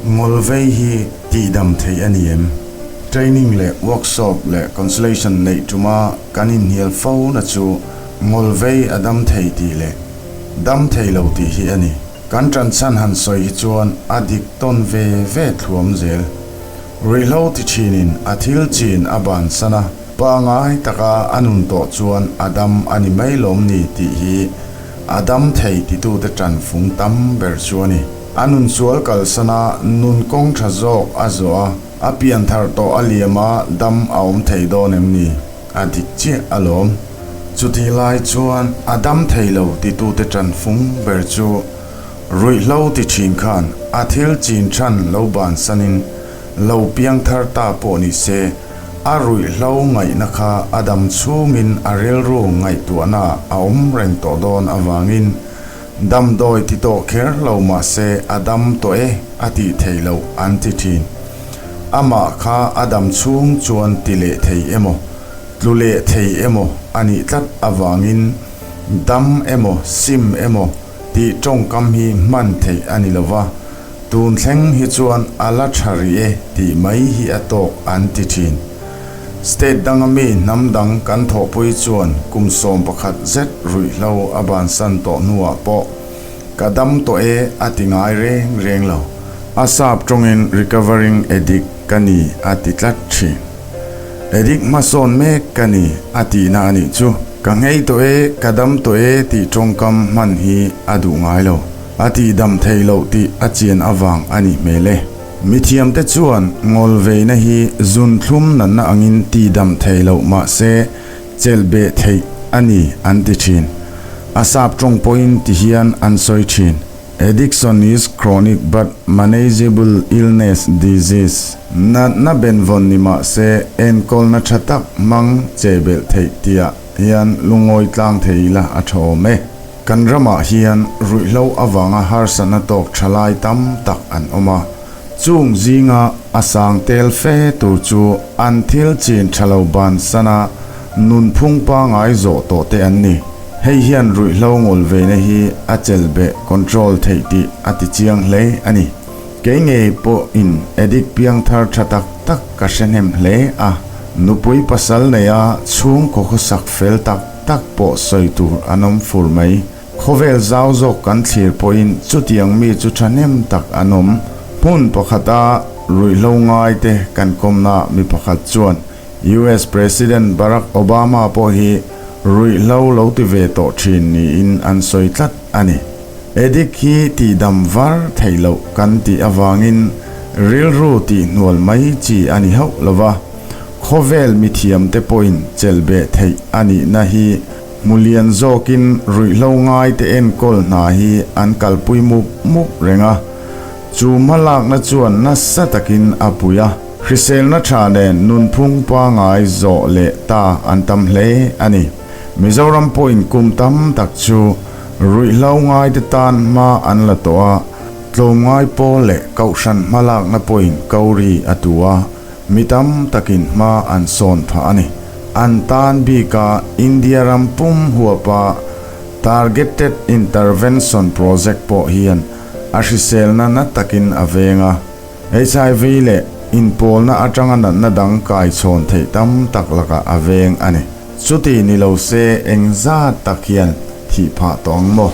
Ngawlvei hi tihdam theih a ni em? Training leh workshop leh consulation neih tuma kan inhnial fo na chu ngawlvei a dam thei tih leh dam thei lo tih hi a ni. Kan ṭanchhan han sawi hi chuan a dik tawn ve ve thluam zel. Ruihhlo ti ṭhinin a thil chin a bansan a, pangai taka a nun tawh chuan a dam a ni mai lawm ni tih hi a dam thei titute ṭan fung tam ber chu a ni. A nun sual kalsan a, nun kawng ṭha zawk a zawh a, a pian thar tawh a liam a, dam a awm thei dawn em ni? A dik chiah alawm. Chutih lai chuan a dam thei lo titute ṭan fung ber chu Ruihhlo ti ṭhin khan a thil chin ṭhan lo bansanin lo piang thar ta pawh ni se, a ruihhlo ngaihna kha a dam chhungin a rilru ngaihtuahna a awm reng tawh dawn avangin damdawi ti tawh kher lo mah se a dam tawh e a tih theih loh an ti ṭhin. Amah kha a dam chhung chuan ti leh thei emaw, tlu leh thei emaw a nih tlat avangin dam emaw sim emaw Tih tawngkam hi hman theih a ni lo va, tun thleng hi chuan a la tha rih e tih mai hi a tawk an ti thin. State danga mi hnam dang kan thawhpui chuan kum 11 zet ruihhlo a bansan tawh hnuah pawh ka dam tawh e a ti ngai reng reng lo. A sap tawngin recovering addict ka ni a ti tlat thin. Eric hmasawn mek ka ni a tihna a nih chu. Ka nghei tawh e, ka dam tawh e tih tawngkam hman hi a duh ngai lo. A tih dam theih loh tih a chian avang a nih hmel e. Mithiamte chuan ngawlveina hi zun thlum natna angin tih dam theih loh mahse chelh beh theih a ni an ti thin. A sap tawng pawhin ti hian an sawi thin. Addiction is chronic but manageable illness, disease. Natna benvawn ni mah se enkawlna tha tak hmang che belh theih tihah hian lungawi tlang thei ila a tha awm e. Kan ramah hian ruihhlo avanga harsatna tawk tha lai tam tak an awm a, chung zinga a sang tel fe tur chu an thil chin tha lo bansana nunphung pangai zawh tawh te an ni. Hei hian ruihhlo ngawl veina hi a chelh beh, control, theih tih a ti chiang hle a ni. Kei ngei pawhin addict piangthar tha tak tak ka hre hnem hle a, nupui pasal neia chhungkaw khawsak fel tak tak pawh sawi tur an awm fur mai. Khawvel zau zawk kan thlir pawhin chutiang mi chu thahnem tak an awm. Hmun pakhata ruihhlo ngaite kan kawmna mi pakhat chuan US President Barack Obama pawh hi ruihhlo lo ti ve tawh thin niin an sawi tlat a ni. Addict hi tihdam var theih loh kan tih avangin rilru tihhnual mai chi a ni hauh lo va, khawvel mithiamte pawhin chelh beh theih a nihna hi hmu lian zawkin ruihhlo ngaite enkawl hna hi an kalpui mup mup reng a, chu hmalakna chuan nasa takin a pui a. Hriselna tha nen nunphung pangai zawh leh ta an tam hle a ni. Mizoram pawhin kum tam tak chu ruihhlo ngaite tan hma an la tawh a, tlawmngai pawl leh kohhran hmalakna pawhin ko ri a tu a, mi tam takin hma an sawn phah a ni. An tan bika India ram pum huapa Targeted Intervention Project pawh hian a hriselna na takin a veng a. Hiv leh inpawlna atanga natna dang kai chhawn theih tam tak lakah a veng a ni. Chuti ni lo se engzat tak hian thih phah tawh ang maw?